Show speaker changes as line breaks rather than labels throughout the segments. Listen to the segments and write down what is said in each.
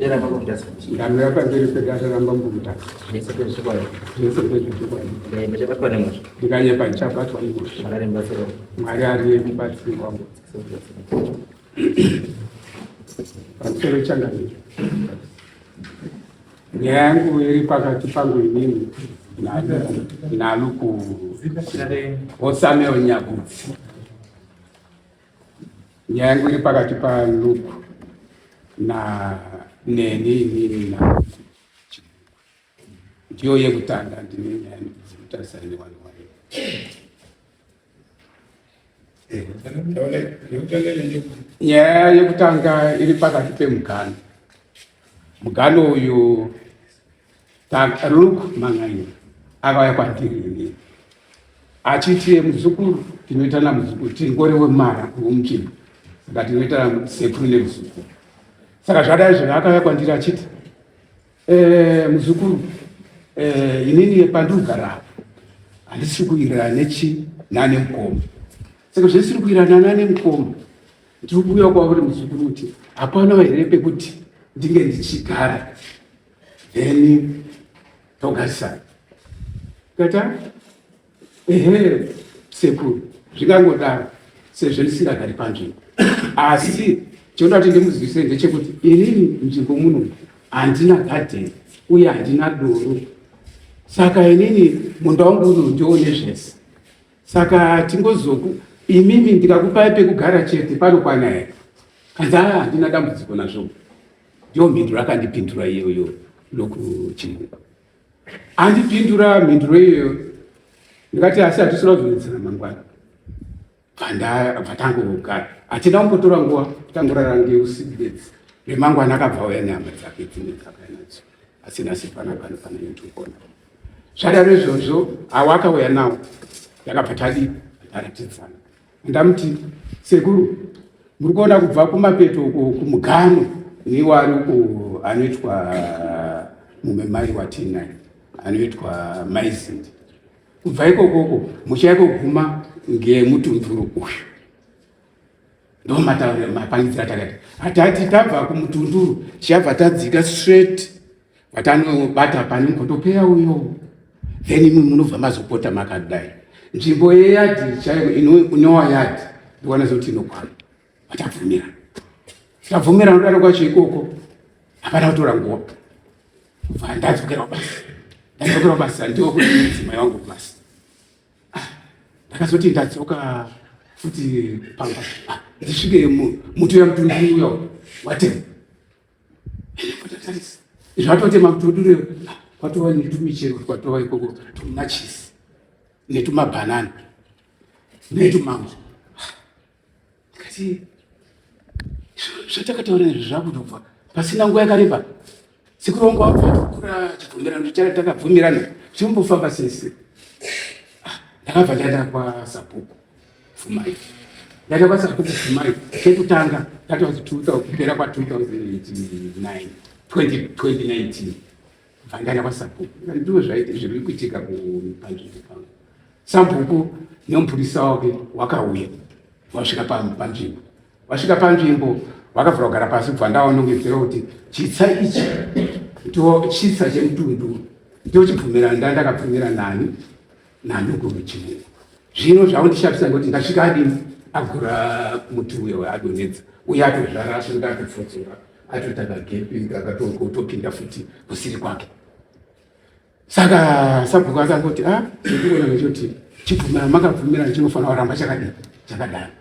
Mira Mambo Mutasa.
Ndamira pamberi pedare raMambo Mutasa.
Zvese ndezvechokwadi.
Zvese ndezvechokwadi.
Ndikaimba chabatwa nemhosva.
Ndikanyepa ndichabatwa nemhosva.
Mwari ari mubatsiri wangu.
Mwari ari mubatsiri wangu. Pamusoro changamire. Nyaya yangu iri pakati pangu inini naLuku Osameo Nyagutsi. Nyaya yangu iri pakati paLuku na neni inini na ndiyo yekutanga ndine nyaya dzekutarisana nevanhu vayo. Nyaya yekutanga iri pakati pemugano. Mugano uyu Luke Mang'anya akauya kwandiri ini achiti muzukuru tinoitana muzukuru tingori wemara wemutsvimbo saka tinoitana sekuru nemuzukuru saka zvadai zvino akauya kwandiri achiti eh, muzukuru eh, inini pandiri kugara apo handisi kuwirirana nechi nane mukoma saka zvesiri kuwirirana nane mukoma ndiri kuuya kwauri muzukuru kuti hapana here pekuti ndinge ndichigara then togarisana kata ehe sekuru zvingangodaro sezvo ndisingagari panzvimbo asi chinoda kuti ndimuzivise ndechekuti inini nzvimbo muno handina gadheni uye handina doro saka inini munda wangu uno ndione zvese saka tingozoku imimi ndikakupai pekugara chete panokwana here kanzi aa handina dambudziko nazvo ndiyo mhinduro akandipindura iyoyo nokuchimwe andipindura mhinduro iyoyo ndikati asi hatisina kuzonetsana mangwana bvatangogara hatina kumbotora nguva tangorara ngeusiku bedzi remangwana akabva auya nehama dzake dzimwe dzakauya nadzo asi nhasi pana pano pana nekuona zvadaro izvozvo awo akauya nawo takabva tadii taratidzana ndamuti sekuru muri kuona kubva kumapeto uko kumugano newari uko anoitwa mumwe mai watinaye anoitwa maizindi kubva ikokoko muchaikoguma ngemutunduru uyu ndo matauriro mapangidzira takati hatati tabva kumutunduru tichabva tadzika straight vatanobata pane mukotopeya uyo then imwe munobva mazopota makadai nzvimbo yeyadhi chaiyo inowa yadhi ndikuona sekuti inokwana vatabvumira tabvumira nodaro kwacho ikoko hapana kutora nguva bva ndadzokera kubasa ndadzokera kubasa ndiwo kuti mudzimai wangu kubasa ah, ndakazoti ndadzoka futi pamba ah, ndisvike muti uya mutundu uya watema zvatotema mutundu ah, kwatova netumichero twatova ikoko tumachisi netumabhanana netumango ndikati zvatakataura izvi zvakutobva pasina nguva yakareba sekuru wangu wabva atokura chibvumirano takabvumirana zvimbofamba sese ah, ndakabva ndaenda kwasabhuku pfumai ndaenda kwasabhuku pfumai chekutanga tatoti kupera kwa 2009 2019 bva ndaenda kwasabhuku ndizvo zvaiti zviri kuitika panzvimbo pangu Sabhuku nemupurisa wake wakauya wasvika panzvimbo wasvika panzvimbo vakabvira kugara pasi kubva ndavanongedzera kuti chitsa ichi ndo chitsa chemutundu ndo chibvumirano nda ndakabvumira nani nanuguru chimungu zvino zvaundishabisa ngekuti ndasvika adini agura muti uyo adonhedza uye atozvara asvika atopfotsora atoita kagepi kakatopinda futi kusiri kwake Saka sabhuku akangoti ah, ndikuona ndechoti chibvumira makabvumira chinofanira kuramba chakadii chakadaro.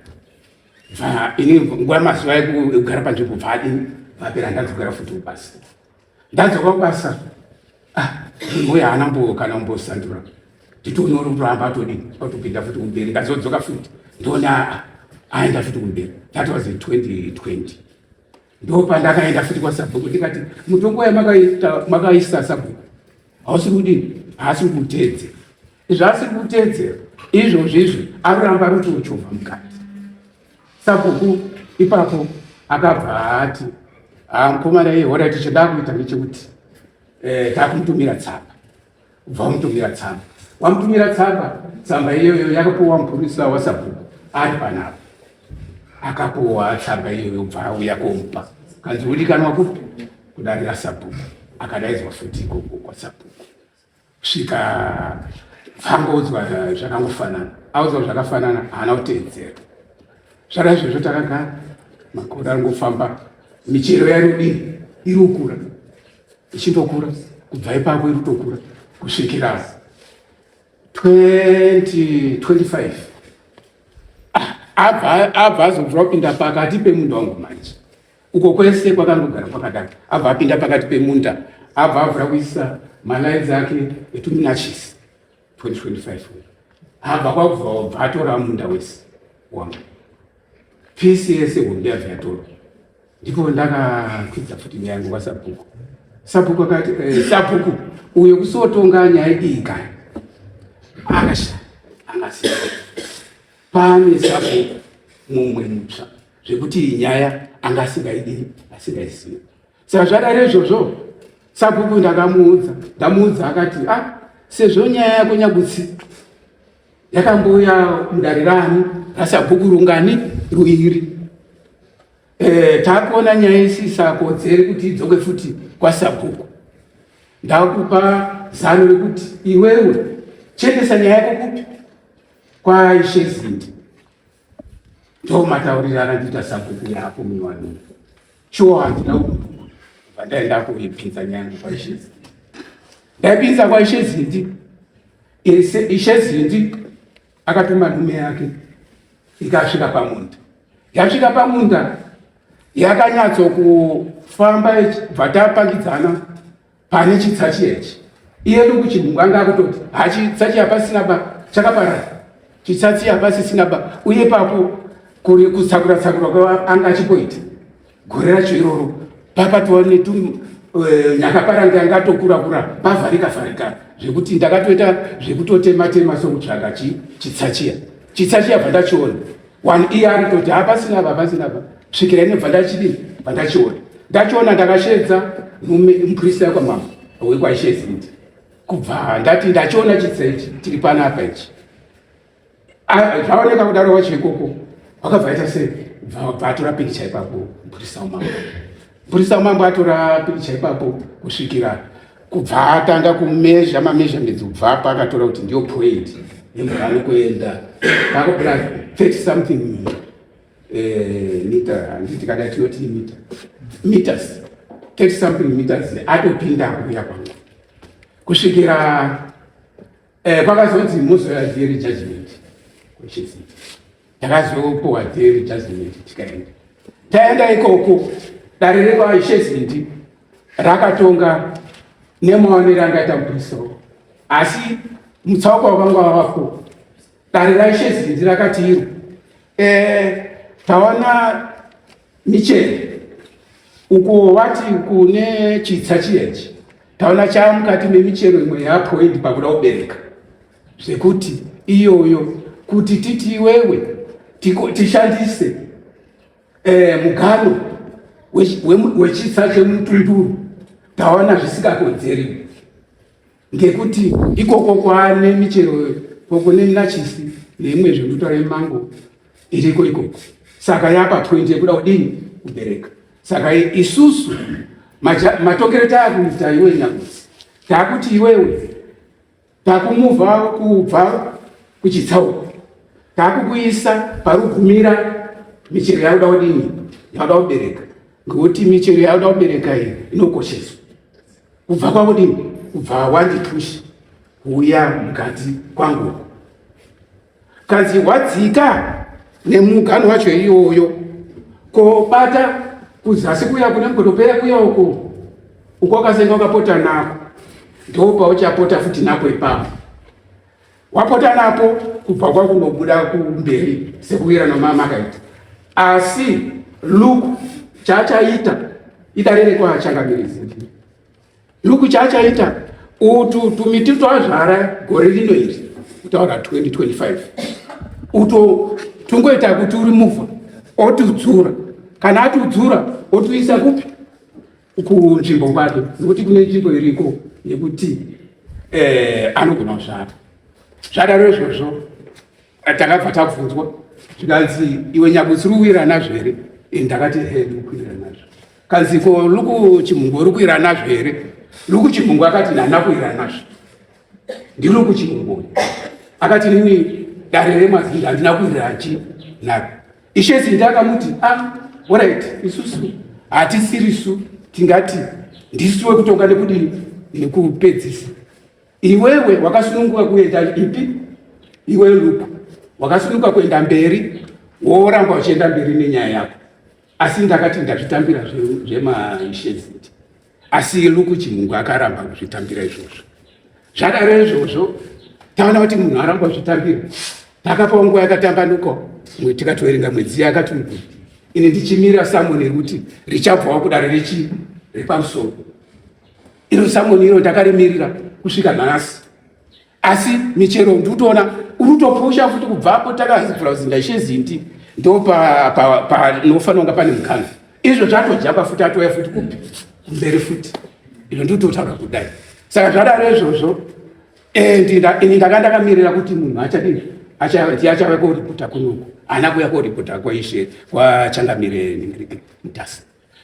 Bva ini nguva mazuva ekugara panzvimbo bva adini vapera ndadzokera futi kubasa. Ndadzoka kubasa ah, munhu uyo haana mbo kana kumbosandura nditoona kuramba atodini atopinda futi kumberi ndazodzoka futi ndoona ah, aenda futi kumberi that was in 2020 ndopandakaenda futi kwasabhuku ndikati mutongo yamakaisa sabhuku hausi kudini haasi kuteedzera izvo asiri kuteedzera izvozvo izvo aroramba ari kutochovha mukati sabhuku ipapo akabva ati ah, mukomana iye horaiti chandakuita ndechekuti eh, takumutumira tsamba Ubva wamutumira tsamba. Wamutumira tsamba, tsamba iyoyo yakapuwa mupurisa wasabhuku ari panapa. Akapuwa tsamba iyoyo ubva auya komupa. Kanzi udikanwa kupi? Kuda kudare rasabhuku, akadaidzwa futi ikoko kwasabhuku kusvika vangoudzwa zvakangofanana. Audzwa zvakafanana, haana kuteedzera. Zvada izvozvo takagara makore aringofamba, michero yainodini iri kukura, ichindokura kubva ipapo, iri kutokura kusvikira 2025. Abva azobvura kupinda pakati pemunda wangu manje. Uko kwese kwakangogara kwakadaro, abva apinda pakati pemunda, abva avhura kuisa malines ake etuminachisi 2025. Abva kwakubva bva atora munda wese wangu, pisi yese hombe yabva yatorwa. Ndipo ndakakwidza futi nyaya yangu kwasabhuku. Sabhuku akati sabhuku uyo kusotonga nyaya iyi kare akasha angasiya pane sabhuku mumwe mutsva, zvekuti iyi nyaya anga asingaidii, asingaizivi. Saka zvadaro izvozvo, sabhuku ndakamuudza, ndamuudza akati, ah, sezvo nyaya yako Nyagutsi yakambouya mudare rani rasabhuku rungani ruiri, takuona nyaya isisakodzeri kuti idzoke futi kwasabhuku, ndakupa zano rekuti iwewe chiendesa nyaya yako kupi? KwaIshe Zindi. Ndo matauriro akandiita sabhuku yako munyowani. Shuwa handina kubva ndaenda kuipinza nyaya yangu kwaIshe Zindi. Ndaipinza kwaIshe Zindi, Ishe Zindi akatuma nhume yake, ikasvika pamunda. Yasvika pamunda yakanyatsokufamba, bva tapangidzana pane chitsa chiyechi. Iye ndokuchimhungu anga akutoti hachitsa chiya pasina ba, chakaparara chitsa chiya pasisina ba. Uye papo kuri kutsakura tsakura kwa anga achipoita gore racho iroro, pakatova netu nyakaparanga yanga atokura kura, pavharika vharika, zvekuti ndakatoita zvekutotema tema sokutsvaga chitsa chiya. Chitsa chiya bva ndachiona one, iye ari toti hapasina ba, pasina ba, svikira ine bva ndachidii, bva ndachiona. Ndachiona, ndakashedza nhume, muprista wekwamambo wekwaIshezindi, kubva ndati ndachiona chitsa ichi tiri panapa ichi. Zvaoneka kudaro wacho ikoko wakabva aita sei, bva atora pikicha ipapo mupurisa wamambo. Mupurisa wamambo atora pikicha ipapo kusvikira kubva atanga kumezha mameasurements, kubva apa akatora kuti ndiyo point yemvura kuenda pakupera 30 something mita, handiti tikada tinoti mita, meters, 30 something meters atopinda kuuya kwangu, kusvikira kwakazonzi muzoya theory judgment kwechiziti. Takazopuwa theory judgment, tikaenda. Taenda ikoko, dare rekwaIshezindi rakatonga nemaonero angaita mupurisa, asi mutsauko wakanga wavapo. Dare raIshezindi rakati iro taona michero uko wati kune chitsa chiyechi, taona chaamukati memichero imwe yapoindi pakuda kubereka, zvekuti iyoyo kuti titi iwewe tishandise mugano wechitsa chemutunduru, taona zvisingakodzeri, ngekuti ikoko kwane michero kune minachisi neimwe zvekutora yemango iriko ikoko, saka yapa point yekuda kudini, kubereka. Saka isusu matongero taakuita, iwe Nyagutsi, taakuti iwewe takumuvha kubva kuchitsauko, takukuisa parugumira michero yakuda kudini, yakuda kubereka, ngekuti michero yakuda kubereka iyi inokosheswa kubva kwakudini, kubva wanditushi kuuya mukati kwangu. Kanzi wadzika nemugano wacho iyoyo kobata kuzasi kuya kune mugotopera kuya uko, uko wakasenga ukapota nako, ndo pauchapota futi napo ipapo. Wapota napo kubva kwakunobuda kumberi sekuwira nomama akaita. Asi look chaachaita idare rekwachangamirizi, look chaachaita, utu tumiti twazvara gore rino iri, kutaura 2025, uto tungoita kuti uri muvha otudzura. Kana atudzura otuisa kupi? Kunzvimbo kwake, nekuti kune nzvimbo iriko yekuti anogona kuzvara. Zvadaro izvozvo, takabva tabvunzwa zvikanzi, iwe Nyagutsi, uri kuwira nazvo here? Ndakati, he, ndiri kuwira nazvo. Kanzi ko Luku Chimhungu uri kuira nazvo here? Luku Chimhungu akati ndana kuira nazvo. NdiLuku Chimhungu akati nini dare remazinda handina kuirira chi naro. Ishe Zindi akamuti ah alright isusu hatisirisu tingati ndisu wekutonga nekudini nekupedzisa. Iwewe wakasununguka kuenda ipi? Iwe Luku wakasununguka kuenda mberi woramba uchienda mberi nenyaya yako. Asi ndakati ndazvitambira zvemaisheziti asi Luku Chimhungu akaramba kuzvitambira izvozvo. Zvadaro izvozvo taona kuti munhu aramba kuzvitambira, takapawo nguva yakatambanuka tikatoverenga mwedzi yakati mukuru ini ndichimira samoni rekuti richabvawo kudare rechi repamusoro. Iro samoni iro ndakarimirira kusvika nhasi. Asi michero ndikutoona uri kutopusha futi kubvapo takazivhura kuzinda ishe zinti ndo panofanira kunga pane mukanzi izvo zvatojamba futi atouya futi kupi kumberi futi izvo ndikutotaura kudai saka zvadaro izvozvo eh, ini ndanga ndakamirira kuti munhu achadini ndiye achauya koripota kunoku haana kuuya koripota kwaishe kwachangamire mutasa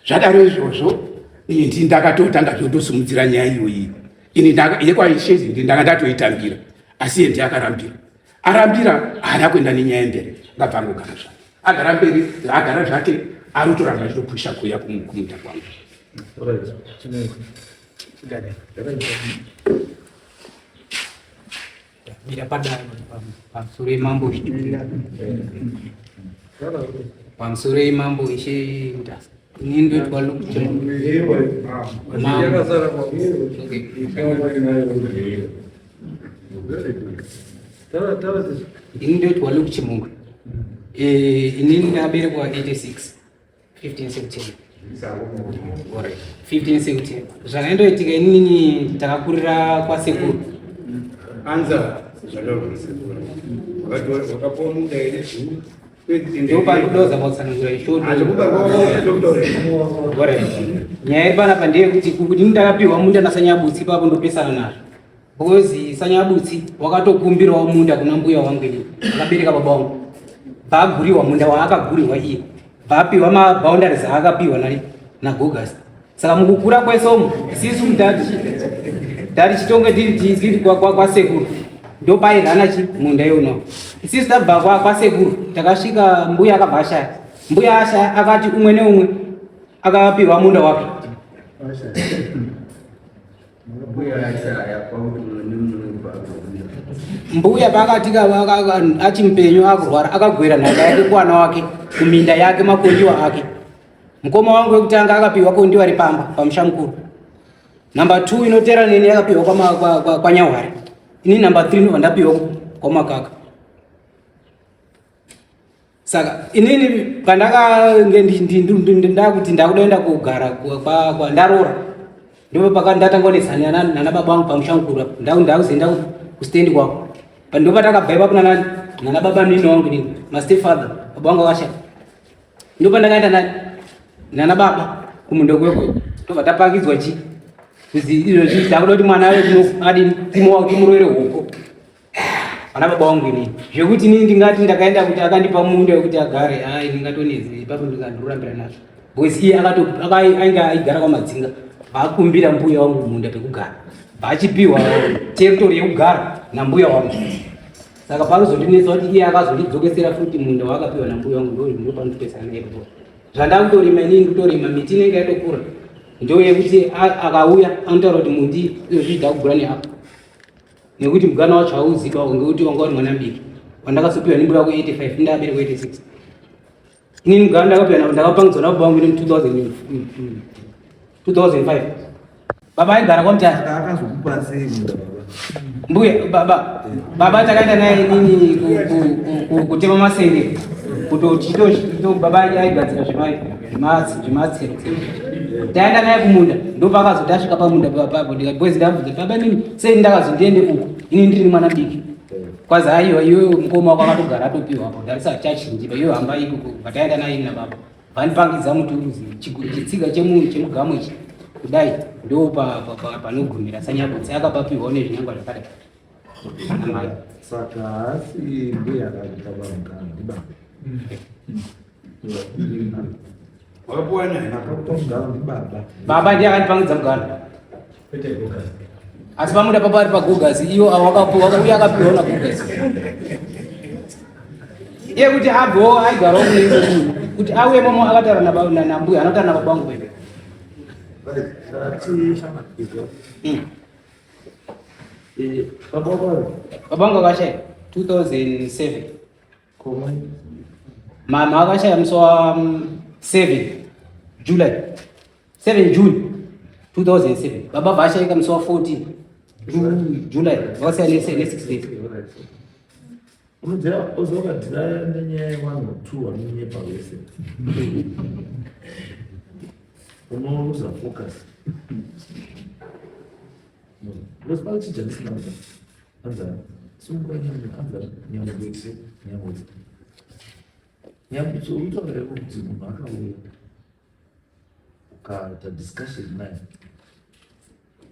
Zvadaro izvozvo ini ndi ndakatotanga zvotosimudzira nyaya iyoyi ini yekwaishezi ndi ndanga ndatoitambira asi iye ndiye akarambira arambira haana kuenda nenyaya mberi ngabva angogara zvake agara mberi agara zvake ari kutoramba achitopusha kuuya kumunda kwangu.
Mira padare pamusoro yemambo pamusoro yemambo ishe Mutasa. Ini ndoitwa Luke Ini ndoitwa Luke Chimunga. Eh, ini ndaberekwa 86. 15 September. Alright. 15 September. Zvakaendoitika inini takakurira kwasekuru.
Anza zvakakurira. Wakapuwa munda here?
Ndopanodoza kutsanangura ishoto. Nyaya iri panapa ndeyekuti kuti ndakapiwa munda naSanyabutsi ipapo ndopesana nazvo. Because Sanyabutsi wakatokumbirawo munda kuna mbuya wangu ini akabereka baba wangu bvaaguriwa munda waakaguriwa iye bvaapiwa maboundaries aakapiwa nani nagogas saka mukukura kwese umu isisu tatichitonge tiri kwasekuru ndopairana chi munda iuno isisu tabva kwasekuru takasvika mbuya akabva ashaya mbuya ashaya akati umwe neumwe akapiwa munda wake Mbuya paakati achimupenyu akurwara akagwera nhaka yake kuwana wake kuminda yake makondiwa ake. Mukoma wangu wekutanga akapiwa kondiwa repamba pamusha mukuru. Namba 2 inotera neni yakapiwa kwaNyahwari. Ini namba 3 ndobva ndapiwa kwaMakaka. Saka inini pandakange ndakuti ndakuda kugara kwandaroora ndipo pakandatanga kunetsana nana baba vangu pamusha mukuru apo ndakuzoenda kustendi kwako ndipo patakabva ipapo nana nana baba nini wangu nini mastepfather baba vangu vakashaya ndipo pandakaenda nani nana baba kumunda kwekwe tobva tapakidzwa chi kuzi izvozvi takuda kuti mwana ave kuno adini timurovere hoko Ana baba wangu ini zvekuti inini ndingati ndakaenda kuti akandipa munda wekuti agare hai ndingatonetsi ipapo ndikandorambira nazvo because iye akato ainge aigara kwamadzinga vaakumbira mbuya wangu munda pekugara vachipiwa territory yekugara nambuya wangu saka panozondinetsa kuti iye akazondidzokesera futi munda waakapiwa nambuya wangu ndo panotopesana naye ipapo zvandakutorima inini ndikutorima miti inenge yatokura ndo yekuti akauya anotaura kuti muti izvozvi ndakugura neapa nekuti mugana wacho hauziva ngekuti wanga uri mwana mudiki wandakazopiwa nembuya wako 85 ndaberekwa 86 inini mugana ndakapiwa ndakapangidzwa nababa vangu ini 2005 baba aigara kwamutasa
akazokupa sei munda baba
mbuya baba baba takaenda naye inini kutema masenge kutochito baba aigadzira zvematsero taenda naye kumunda ndopakazoti asvika pamunda papo ndikati ndabvunza baba nini sei ndakazondiende uku ini ndiri mwana mudiki kwazi aiwa iwewe mukoma wako akatogara atopiwa apo ndarisa chachinji pa iwe hamba ikoko bataenda naye ini nababa vandipangidza muti uzi chitsiga chemugamo ichi kudai ndo panogumira sanyabutsi akapapiwawo nezvinangwa zvakadai
saka haasi ndiye akababa mugamo ndibaba.
Wakapuwa nani?
Akakupa mugano ndibaba.
Baba ndiye akandipangidza mugano. Asi pamuda papa ari paGogas, iyo uye akapiwa naGogas. Iye kuti abvewo aigarawo kune imwe munhu kuti auye momo akataura nambuya anotaura nababa vangu pepe.
Baba wako
Baba vangu akashaya 2007. Mama akashaya musi wa 7 July, 7 June 2007. Baba vashayika musi wa 14 July, vakasiyana ne 6 days.
Unoziva uzokadhiraya nenyaya yevanhu two vanonyepa vese, unoruza focus because pane chinhu chandisina kuita. Anzana sunguva nyambo, anzana nyambutse, nyambutse, nyambutse. Uri kutaura ivo kuti munhu akauya, ukaita discussion naye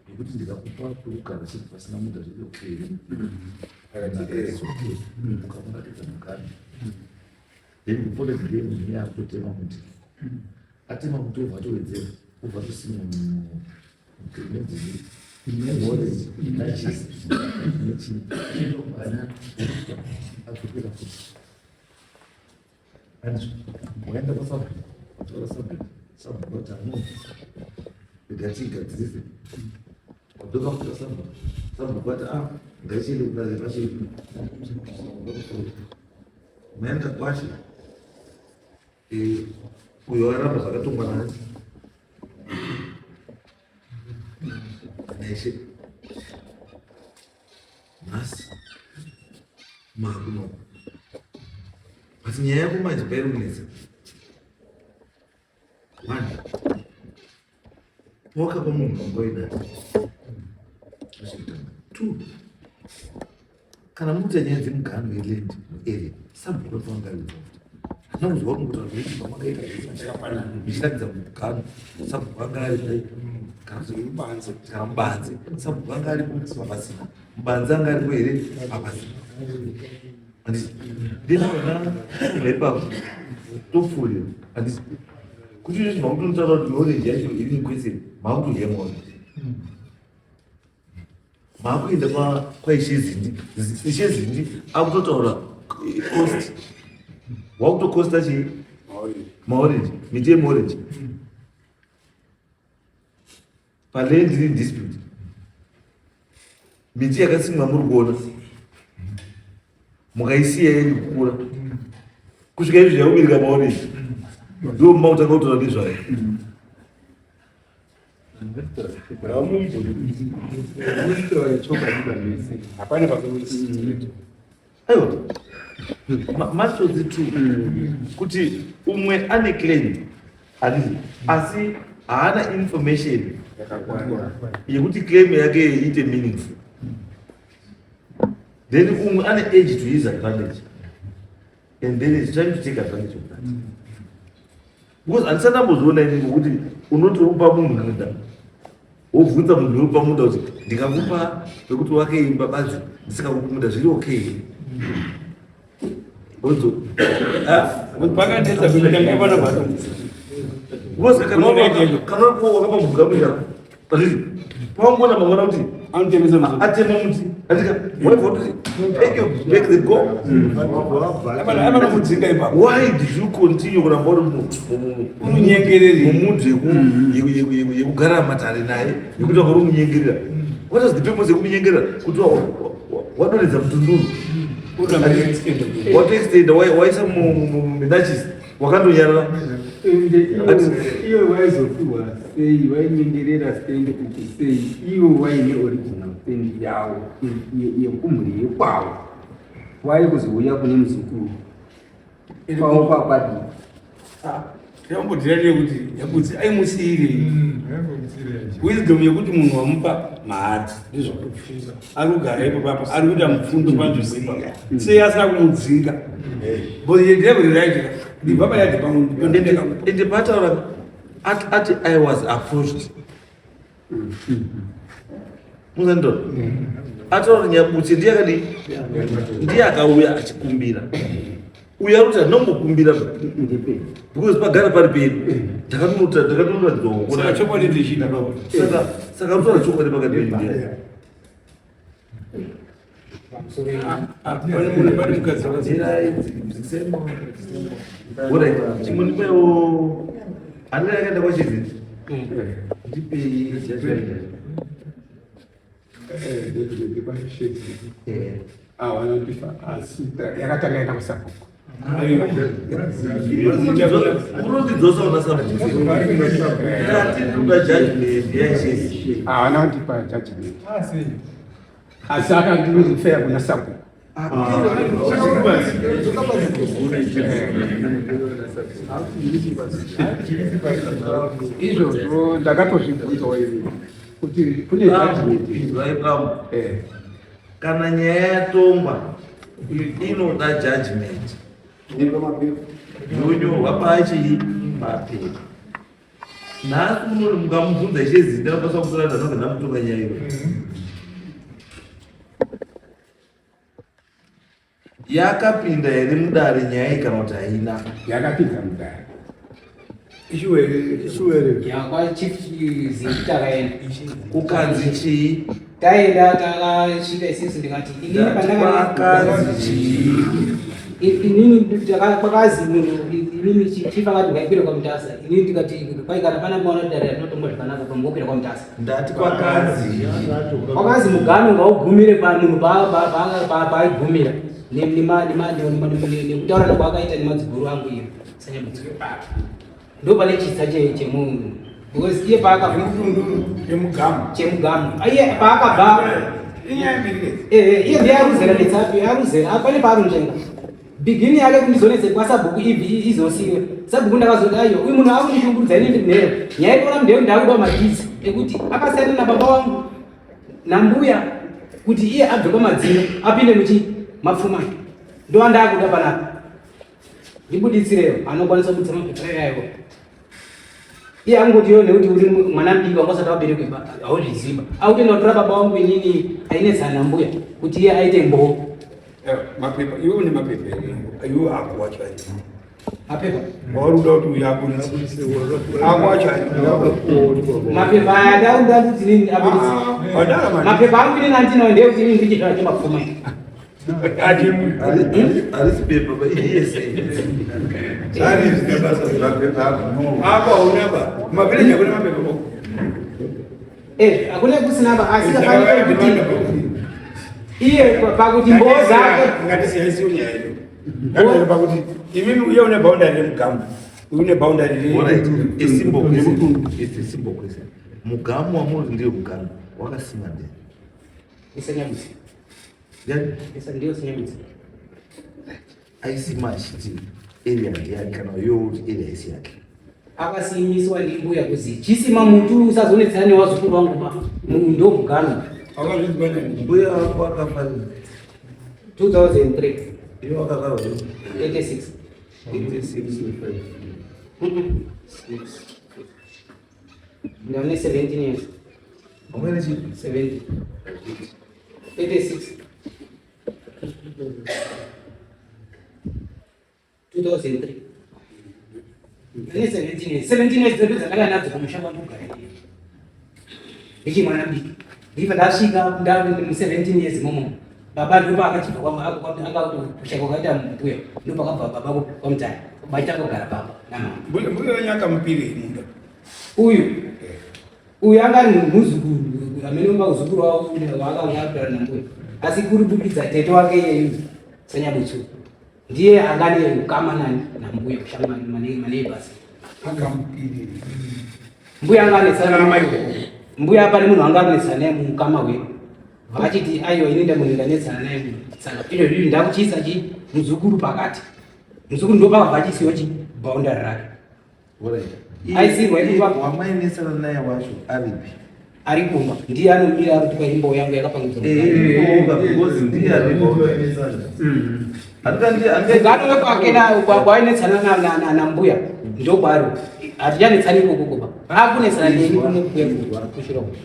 yekuti ndikakupa pekugara chete pasina munhu, zviri okay? It's okay. Ukamuratidza mugano, then the following day munhu iye akutotema muti, atema muti, obva atowedzera, obva atosima orange nachisi nechii, adzokera futi. Waenda pasabhuku, watora sabhuku, sabhuku vati ano ngatigadzirise. Wadzoka kutora sabhuku, sabhuku vati a ngaichiende kudazi pachedu. Maenda kwashe, uyo aramba zvakatongwa nani naishe. Nhasi makunoko, but nyaya yako manje pairi kunetsa, one, wakapa munhu panguva idai. Two, kana mukuita nyaya dzemugano yeland area, sabhuku anofanira kunge ari involved. Handina kuzwa kungotaura kuti pamakaita zvichiratidza mugano, sabhuku anga aripo kana
mubanze.
Kana mubanze, sabhuku anga aripo, hapasina mubanze. Anga aripo here? Hapasina. Handiti ndinoona ipapo topfuurira? Handiti kuti izvozvi makutonotaura kuti knowledge yacho iri mukwese, makutodya maorange, makuenda kwaishezindi. Ishezindi akutotaura cost, wakutokosta chii? Maorange, miti yemaorange paland iri dispute. Miti yakasimwa muri kuona, mukaisiya iri kukura kusvika izvi yakubereka maorange, ndo mautanga kutaura nezvayo.
Mutaura chokwadi pamese, hapana pakuti.
Aiwa, matodzi two kuti umwe ane claim, handiti? Asi haana information yekuti claim yake iite meaningful. Then umwe ane edge to his advantage and then is trying to take advantage of that, because handisati ndambozviona ini ngokuti unoti upa munhu munda, wobvunza munhu wekupa munda kuti ndikakupa pekuti wake imba badzi, ndisikakupi munda, zviri okay here? Ozo
Pakatesa kutanga pana basa.
Because kana wakapa mhuka munda, pawangoona mangwana kuti
Anotemesa muti.
Atema muti, andika waibva kuti take your back the go.
Apana kudzinga ipapo.
Why did you continue kuramba uri
Unonyengereri.
mumudzi yekugara matare naye, yekuti wanga uri munyengerera? What was the purpose yekumunyengerera kuti wadonhedza mutunduru? Watoextenda, waisa minachis, wakandonyarara.
Ende iyo waizopiwa sei? Wainyengerera stand kuti sei ivo waine original stand yavo yekumhuri yekwavo, wai kuzouya kune muzukuru kwavo kwakwadii?
Yambodhira kuti yakudzi aimusiyirei wisdom yekuti munhu wamupa mahati, ndizvo ari kugara ipo papa, ari kuita mupfundo panzvimbo ipapo, sei asina kumudzinga? Because ndeburi right ndibva payadhi pangu.
Ende paataura ati I was approached, muzandora ataura nyabutse ndiye akadii, ndiye akauya achikumbira. Uyo ari kuti handinambokumbira because pagara pari pedu. Takatonota takatoratidzwa
Saka chokwadi ndechina baba.
Saka saka kutaura chokwadi pakati penyu ndiani?
Pane mukadzi wakazi.
Alright, chimbondipaiwo handina yakaenda kwachidzi. Ndipei judgment.
Avanondipa asi yakatanga yaenda kusabhuku.
Unondidzosa una sabhuku. Ndati ndinoda judgment yaishe.
Havana kundipa judgment. Asi akandirifeya kuna sabhuku. Izvozvo ndakatozvibvunzawo ini kuti kune judgment.
Zvaibvamu.
Eh.
Kana nyaya yatongwa inoda judgment yonyorwa pachii papepa. Nhasi uno mukamubvunza ichezi ndakapaswa kusara ndanonga ndamutonga nyaya iyoyo. Yakapinda here mudare nyaya iyi kana kuti haina?
Yakapinda mudare.
Ishuwere.
Yakwa Chief Zingi takaenda.
Kukanzi chii?
Taenda, takasvika isusu, ndikati inini
Kwakanzi chii?
Inini kwakazi munhu inini chief akati ngaikwire kwaMutasa. Inini ndikati kwai kana pana maona dare rinotonga zvakanaka pambokwira kwaMutasa.
Ndati kwakanzi
Kwakazi mugano ngaugumire pamunhu paaigumira nekutaurana kwaakaita nemadziguru angu iyo sanyabutso ndo pane chitsa chemunhu because iye paakabva
Chemugamu.
Chemugamu, iye paakabva
Inyaya mbiri.
Iye ndiye aruzera netsapi aruzera pane paarunzvenga bhigini yake kundizonetse kwasabhuku ibvi izosiwe sabhuku. Ndakazoti aiwa, uyu munhu akundishungurudza, ini ndiri nheyo. Nyaya ikuona munhu ndakuda madhizi ekuti akasiyana nababa wangu nambuya kuti iye abve kwamadzino apinde muchi mapfumani, ndo andakuda panapa. Ndibuditsireyo anokwanisa kubudisa mapepa iyayo. Iye angoti yo nekuti uri mwana mudiki wanga usati waberekwa hauzviziva, akutoenda kutora baba wangu inini ainetsana nambuya kuti iye aite mboo.
Mapepa, iwe une mapepa here? Iwe ako wacho ari.
Mapepa?
Wauri kuda kuti uyu abudise. Ako wacho ari.
Mapepa aya ndakuda kuti inini abudise.
Padara mani.
Mapepa angu inini andinawo ndeyekuti inini ndichizvara chemapfuma.
Harisi pepa ba iyese.
Ako hauna ba. Mavhileji hakuna mapepa ko.
Eh, hakuna kusina ba, asi kafanira kuti iye pakuti mboo zake.
Ngatisiyaisiwo nyaya iyo. Ngatiende pakuti imimi uye une boundary remugamu. Une boundary.
Alright, a simple question. It's a simple question. Mugamu wamuri ndiyo mugamu wakasima ndani?
Isanyabutsi.
Ndiani?
Isa ndiyo Sanyabutsi.
Aisima achiti area ndiyani kana iwe kuti area isi yake?
Akasimiswa ndimbuya kuzi chisima muti usazonetsana newazukuru vangu ba ndo mugano.
Wakazvinzwa nani?
Mbuya wako akafa
2003.
Iwe wakazvarwa
86.
86?
Ndane 17 years.
Wamwene chii?
70 86 2003. Ndane 17 years. 17 years dzedu dzakada nadzo kumusha kwandogara ndichi mwana mudiki. Ndibva ndasvika mu 17 years imomo, baba ndopa akachibva kushaika kwakaita mbuya, ndopakabva baba kwamutare bachitangogara pamba namama.
Mbuya wenyu akamupirei munda?
Uyu uyu anga ari muzukuru amene mauzukuru wavo waakanga akugara nambuya, asi kuri budikidza tete wake iyeyu Sanyabutsu ndiye anga ane ukama nani nambuya kushamwari maneighbors.
Akamupirei?
Mbuya anga anetsana
Namai.
Mbuya pane munhu anga anetsana naye muukama hwedu, vachiti aiwa, ini ndamunhu ndanetsana naye, saka izvo zvivi ndakuchiisa chi muzukuru pakati. Muzukuru ndo pakabva achisiwa chi boundary rake.
Alright.
Aisirwa ipapo.
Wamainesana naye wacho aripi?
Ari kumba, ndiye anomira ari kuti imbo yangu yakapangidzwa.
Oga because ndiye ari
Mugano wekwake kwainetsana nambuya ndokwaari, hatichanetsani ikoko kuba akunetsana neni kuno kuya kuchiroko.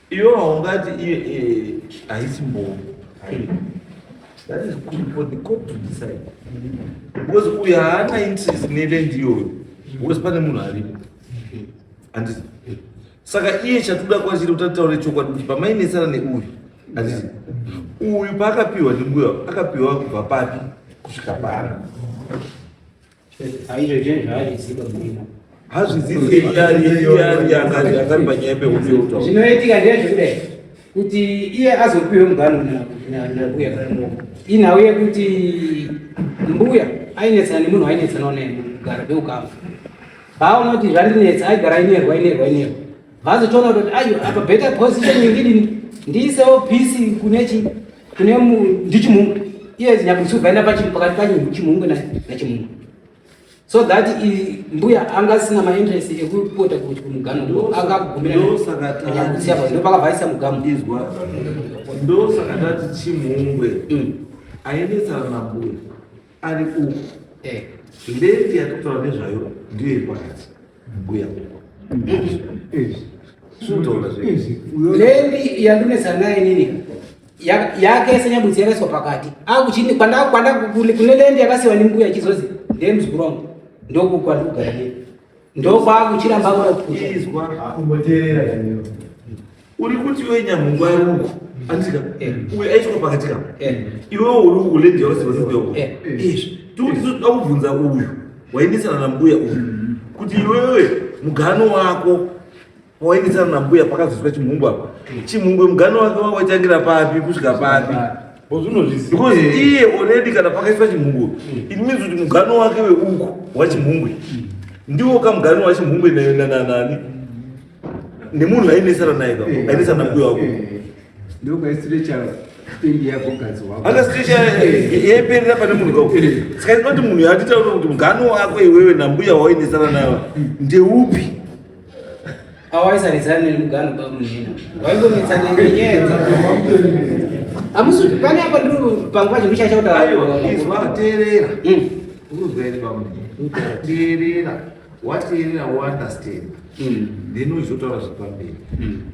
Iwe haungati iye haisi mbongo. That is good for the court to decide. Because uyu haana interest neland iyoyo because pane munhu aripo. Handiti? Saka iye chatoda kwachiri kuti ataure chokwadi kuti pamainetsana neuyu, handiti? Uyu paakapiwa nembuya akapiwa kubva papi kusvika pano.
Aizvo zvinhu zvaazviziva murimo.
Hazvizivi iyari angari panyaya pehondo yeutaura.
Zvinoitika ndezvekudai kuti iye azopiwe mugano nambuya. Inhau yekuti mbuya ainetsana nemunhu ainetsanawo naye mugara peukama. Paaona kuti zvandinetsa aigara ainerwa ainerwa ainerwa. Vazotoona kuti ayo apa better position ndidini ndiisewo peace kune chi kune ndichimungu. Iye Nyabusu vaenda pakati pachimungu nachimungu. So that mbuya anga asina mainterest ekupota kuti kumugano akagumira Nyabusu apa ndopakabvaisa mugamu.
Izwa ndosaka tati Chimungwe ainetsana nambuya ari uku. Land yatotaura nezvayo ndiyo iri pakati mbuya uku. Zvinotaura zve.
Land yandinetsana nayo inini yake seNyabutsi yakaiswa pakati. Akuchini kwanda kwanda kune land yakasiwa nembuya ichizozi ndiye muzukuru wangu. Ndokukwandikugara nini. Ndokwakuchiramba kuda kupusha.
Izwa
Kumboteerera zvinhu.
Uri kuti iwe Nyamungu ari uku andika uyu aiswa pakati ka iwewe uri uku land yakasiwa nembuya uku. Izvi tikuti toda kubvunza uyu wainetsana nambuya uyu kuti iwewe mugano wako wainetsana nambuya pakazoiswa Chimhungu apa. Chimhungu mugano wake waitangira papi kusvika papi? Because iye already kana pakaiswa Chimhungu it means kuti mugano wake weuku waChimhungwe ndiwo kamugano waChimhungwe nani nemunhu ainetsana naye ka ainetsana nambuya wako.
Ndokaistrecha stendi yako gadzi wako.
Akastrecha yaiperera pane munhu kako. Saka inoti munhu yatitaura kuti mugano wako iwewe nambuya wainetsana nayo ndeupi?
Awaisanetsana nemugano pamunhena. Waingonetsana nenyaya Amusi pane apa ndiri panguva zvekuchacha kuti
Aiwa, izwa teerera. Urikuzwa here bamunini? Teerera. Wateerera waunderstand. Then uchizotaura zviri pamberi.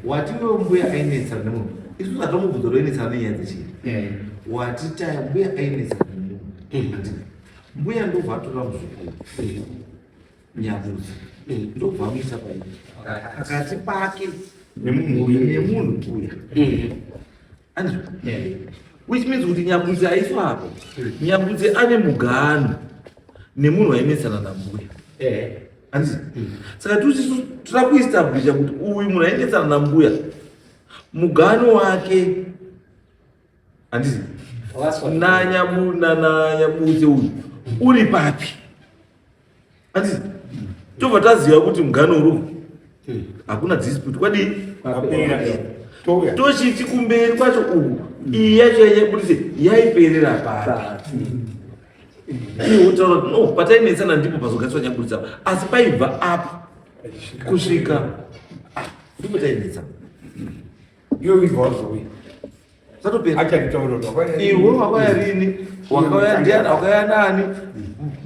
Wati iwe mbuya ainetsana nemunhu. Isusu hatomubvunza kuti ainetsana nenyaya dzechii. Wati taya mbuya ainetsana nemunhu. Handiti? Mbuya ndobva atora muzukuru. Nyabudzi. Ndobva amuisa paii. Pakati pake
nemunhu uyu.
Nemunhu uya. Andizvo? Which means kuti Nyabudzi aiswa apo. Nyabudzi ane mugano nemunhu ainetsana nambuya. Handiti? Saka toda kuestablisha kuti uyu munhu ainetsana nambuya mugano wake handiti nanyabudzi uyu uri papi? Handiti? Tobva taziva kuti mugano uri uku. Hakuna dispute kwadii? Tochiti kumberi kwacho uku iyi yacho yanyabudise yaiperera papi? Iye wotaura kuti no patainetsana ndipo pazogariswa Nyabudisa asi paibva apa kusvika ndipo tainetsana.
Iwe wibva wazouya.
Satopera.
Achanditaura kuti wakauya
Iwe wakauya rini? Wakauya ndiani? Wakauya nani?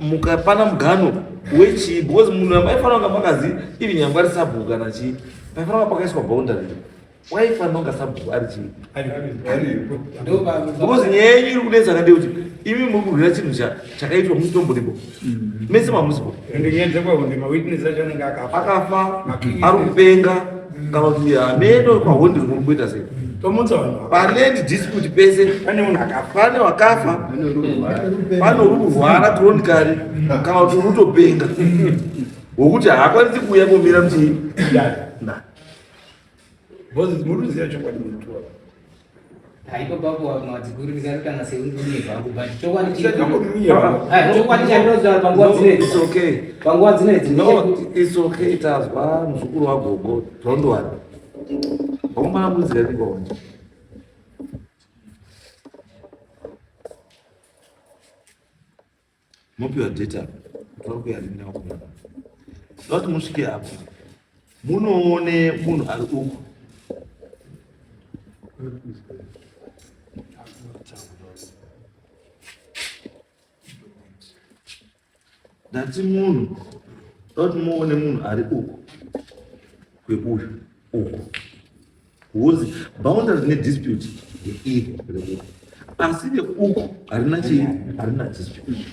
Mukapana mugano wechii? Because munhu amaifanira kunge makazi even nyangwe ari sabhuku kana chii, paifanira kunge pakaiswa boundary. Waifanira kunge sabhuku ari chii? Because nyaya yenyu iri kunetsana ndeyekuti imi muri kurwira chinhu chakaitwa musitomboripo. Mese mamusipo.
Ende nyaya dzekwaHonde mawitness acho anenge akafa.
Akafa, ari kupenga, kana kuti hameno kwaHonde muri kuita sei.
Tomutsa vanhu.
Paland dispute pese
pane munhu akafa.
Pane wakafa, pane uri kurwara chronically, kana kuti uri kutopenga. Wokuti haakwanisi kuuya komira muchii. Na.
Because muri kuziva chokwadi munotora.
Haipo papo madziguru ndikatotanga seundunye zvangu but chokwadi chiri
Chakatokuminyera.
Ah, chokwadi chandinotaura panguva
No,
dzinedzi.
it's okay.
Panguva dzinedzi
No,
ndechekuti
it's okay. Tazwa muzukuru wagogo. Don't worry. Wakumana kudzira ndiko. Mopiwa data. Tori kuyarimira wakumana. Ndoti musvike apo. Munoone munhu ari uku. Ndati munhu, ndoti muone munhu ari uku kweuyu uku. Because boundary ne dispute ndeiri reuku. Asi reuku harina chii? Harina dispute.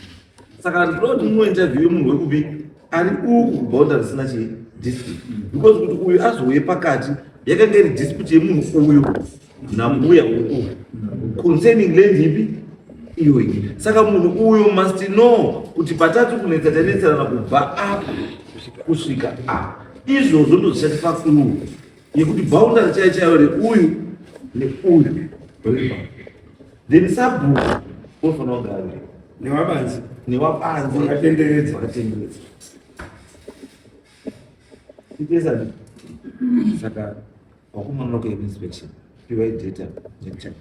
Saka ndinoda kuti munointerview munhu wekupi ari uku kuboundary risina chii? Dispute. Because kuti uyu azouye pakati yakanga iri dispute yemunhu uyu nambuya uyu concerning land ipi iyoyi. Saka munhu uyu must know kuti patatu kunetsa tanetserana kubva apa kusvika apa. Izvozvo ndozvichatipa clue yekuti boundary chaiyo chaiyo reuyu neuyu ripa. Then sabhuku unofanira kunge ari
Newabanzi.
Newabanzi.
Wakatenderedza.
Wakatenderedza. Tipesa saka wakumana kuya inspection piwai data netime.